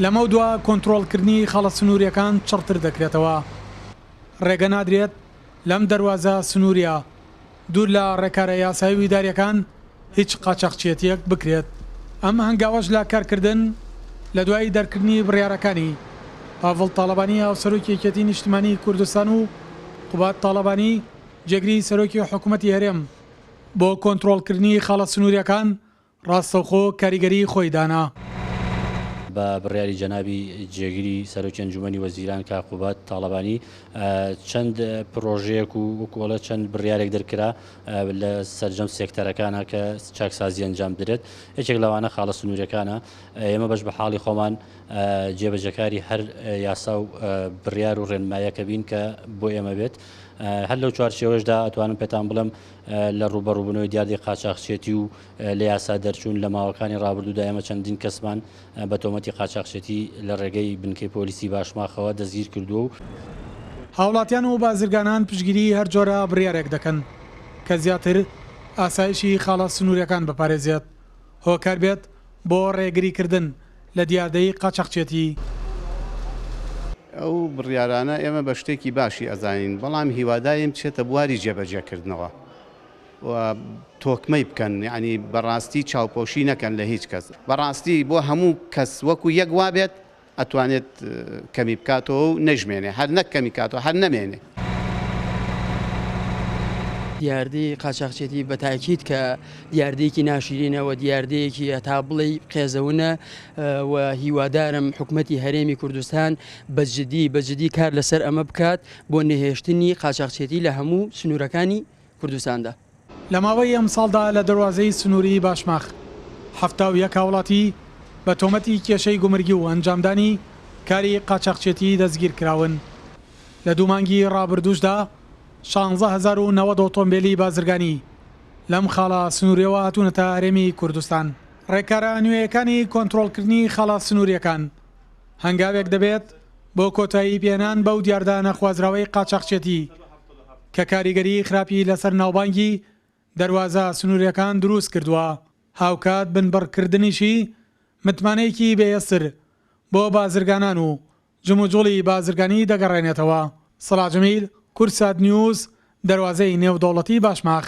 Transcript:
لەمەودوا کۆنترۆڵکردنی خاڵە سنوورییەکان چڕتر دەکرێتەوە، ڕێگە نادرێت لەم دەروازە سنوورییە دوور لە ڕێکارە یاسایی و ئیدارییەکان هیچ قاچاخچیەتییەک بکرێت. ئەم هەنگاوەش لە کارکردن لە دوای دەرکردنی بڕیارەکانی پاڤڵ تاڵەبانی هاوسەرۆکی یەکێتی نیشتیمانیی کوردستان و قوباد تاڵەبانی جێگری سەرۆکی حکومەتی هەرێم بۆ کۆنترۆڵکردنی خاڵە سنوورییەکان ڕاستەوخۆ کاریگەریی خۆی دانا. بە بڕیاری جەنابی جێگری سەرۆکی ئەنجومەنی وەزیران کاک قوباد تاڵەبانی چەند پرۆژەیەک و وەکو ئەڵێ چەند بڕیارێک دەرکرا لە سەرجەم سێکتەرەکانە کە چاکسازی ئەنجام بدرێت یەکێک لەوانە خاڵە سنووریەکانە ئێمە بەش بە حاڵی خۆمان جێبەجێکاری هەر یاسا و بڕیار و ڕێنمایەکە بین کە بۆ ئێمە بێت هەر لەو چوارچێوەشدا ئەتوانم پێتان بڵێم لە ڕووبەڕووبوونەوەی دیاردەی قاچاخچێتی و لە یاسا دەرچوون لە ماوەکانی ڕابردوودا ئێمە چەندین کەسمان بە تۆمەتی قاچاخچێتی لە ڕێگەی بنکەی پۆلیسی باشماخەوە دەستگیر کردووە و. هاوڵاتیان و بازرگانان پشتگیری هەر جۆرە بڕیارێک دەکەن کە زیاتر ئاسایشی خاڵە سنوورییەکان بپارێزێت، هۆکار بێت بۆ ڕێگریکردن لە دیاردەی قاچاخچێتی. ئەو بڕیارانە ئێمە بە شتێکی باشی ئەزانین، بەڵام هیوادارین بچێتە بواری جێبەجێکردنەوە و تۆکمەی بکەن، یەعنی بەڕاستی چاوپۆشی نەکەن لە هیچ کەس، بەڕاستی بۆ هەموو کەس وەکو یەک وابێت ئەتوانێت کەمی بکاتەوە و نەیشمێنێ، هەر نەک کەمی کاتەوە هەر نەمێنێ. دیاردەی قاچاخچێتی بە تاکید کە دیاردەیەکی ناشیرینە و دیاردەیەکی هەتا بڵێی قێزەونە و هیوادارم حکومەتی هەرێمی کوردستان بە جدی بە جدی کار لەسەر ئەمە بکات بۆ نەهێشتنی قاچاخچێتی لە هەموو سنوورەکانی کوردستاندا. لە ماوەی ئەمساڵدا لە دەروازەی سنووریی باشماخ 71 هاوڵاتی بە تۆمەتی کێشەی گومرگی و ئەنجامدانی کاری قاچاخچێتی دەستگیرکراون. لە دوو مانگی ڕابردووشدا 16,090 ئۆتۆمبێلی بازرگانی لەم خاڵە سنوورییەوە هاتوونەتە هەرێمی کوردستان. ڕێکارە نوێیەکانی کۆنترۆڵکردنی خاڵە سنوورییەکان هەنگاوێک دەبێت بۆ کۆتایی پێهێنان بەو دیاردە نەخوازراوەی قاچاخچێتی کە کاریگەریی خراپی لەسەر ناوبانگی دەروازە سنوورییەکان دروست کردووە، هاوکات بنبڕکردنیشی متمانەیەکی بەهێزتر بۆ بازرگانان و جموجوڵی بازرگانی دەگەڕێنێتەوە. سەڵاح جەمیل، کوردسات نیوز، دەروازەی نێودەوڵەتی باشماخ.